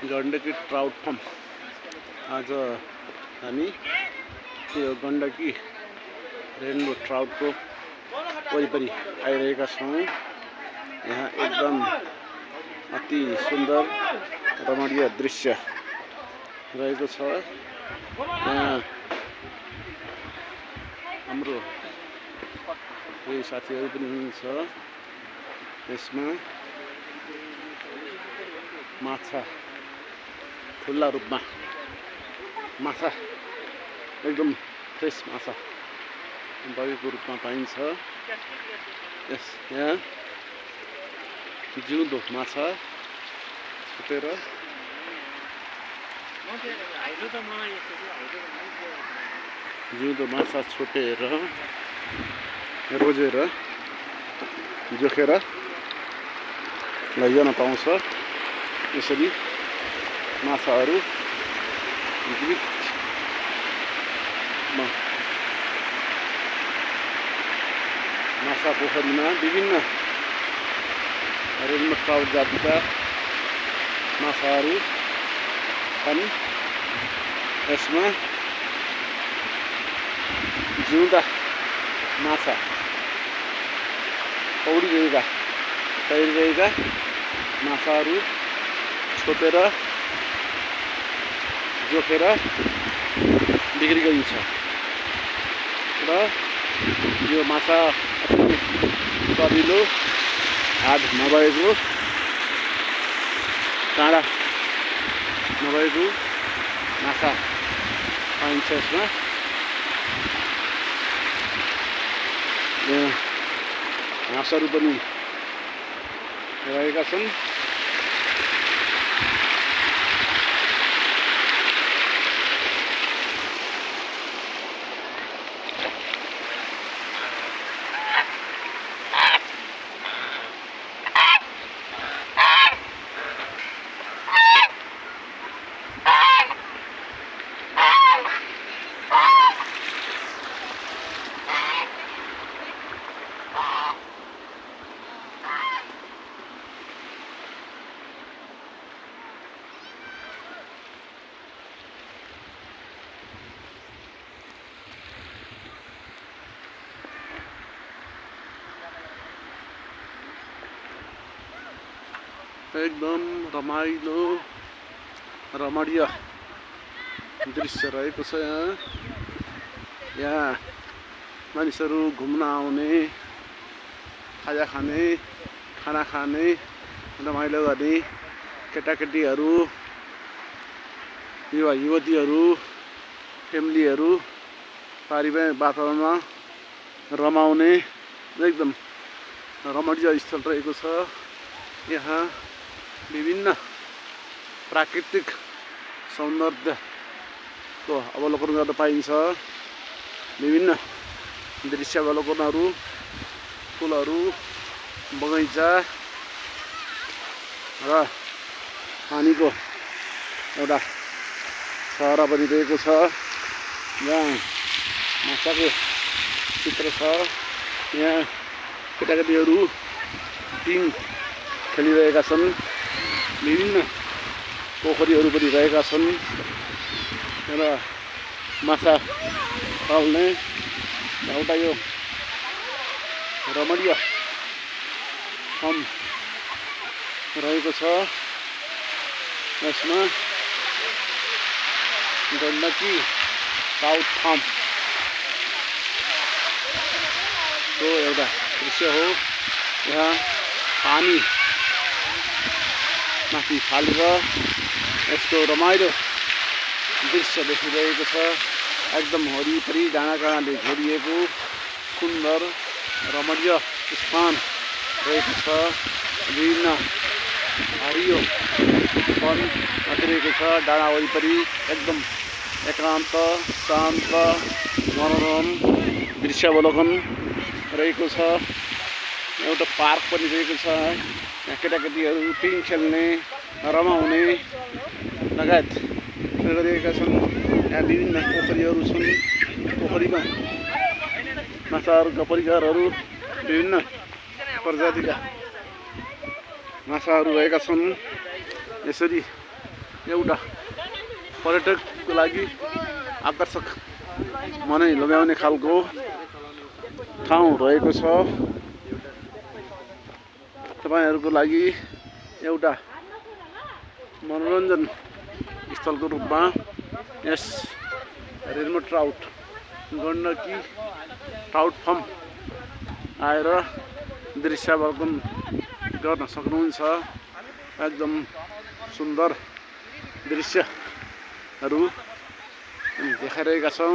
Gandaki trout farm. आज हामी यो गण्डकी रेनबो ट्राउटको वरिपरि आइरहेका छौँ। यहाँ एकदम अति सुन्दर रमणीय दृश्य रहेको छ। यहाँ हाम्रो केही साथीहरू पनि हुनुहुन्छ। यसमा माछा खुल्ला रूपमा माछा एकदम फ्रेस माछा बगेको रूपमा पाइन्छ। यहाँ जिउँदो माछा छुटेर रोजेर जोखेर लैजान पाउँछ। यसरी माछाहरू माछा पोखरीमा विभिन्न रेनबो ट्राउट जातिका माछाहरू छन्। यसमा जिउँदा माछा तैरिरहेका माछाहरू छोपेर जोखेर बिक्री गरिन्छ र यो माछा सजिलो हात नभएको काँडा नभएको माछा पाइन्छ। यसमा हाँसहरू पनि रहेका छन्। एकदम रमणीय दृश्य रहेको छ। यहाँ मानिसहरू घुम्न आउने, खाना खाने, रमाइलो गर्ने, केटाकेटीहरू, युवा युवतीहरू, फ्यामिलीहरू पारिवारिक वातावरणमा रमाउने एकदम रमणीय स्थल रहेको छ। यहाँ विभिन्न प्राकृतिक सौन्दर्यको अवलोकन गर्न पाइन्छ। विभिन्न दृश्यावलोकनहरू, फुलहरू, बगैँचा र पानीको एउटा सहरा पनि रहेको छ। यहाँ माछाको चित्र छ। यहाँ केटाकेटीहरू टिम खेलिरहेका छन्। विभिन्न पोखरीहरू पनि रहेका छन् र माछा पाल्ने एउटा यो रमणीय फार्म रहेको छ। यसमा गण्डकी ट्राउट फार्मको एउटा दृश्य हो। यहाँ पानी माथि फालेर यसको रमाइलो दृश्य देखिरहेको छ। एकदम वरिपरि डाँडाकाँडाले घेरिएको सुन्दर रमणीय स्थान रहेको छ। विभिन्न हरियो वन मात्रिएको छ। डाँडा वरिपरि एकदम एकान्त शान्त मनोरम दृश्यावलोकन रहेको छ। एउटा पार्क पनि रहेको छ। यहाँ केटाकेटीहरू टिम खेल्ने, रमाउने लगायत गरिरहेका छन्। यहाँ विभिन्न पोखरीहरू छन्। पोखरीमा माछाहरूका परिकारहरू विभिन्न प्रजातिका माछाहरू रहेका छन्। यसरी एउटा पर्यटकको लागि आकर्षक मनै लोभ्याउने खालको ठाउँ रहेको छ। तपाईहरुको लागि एउटा मनोरञ्जन स्थलको रूपमा यस rainbow trout Gandaki trout farm आएर दृश्यावलोकन गर्न सक्नुहुन्छ। एकदम सुन्दर दृश्यहरू देखाइरहेका छौँ।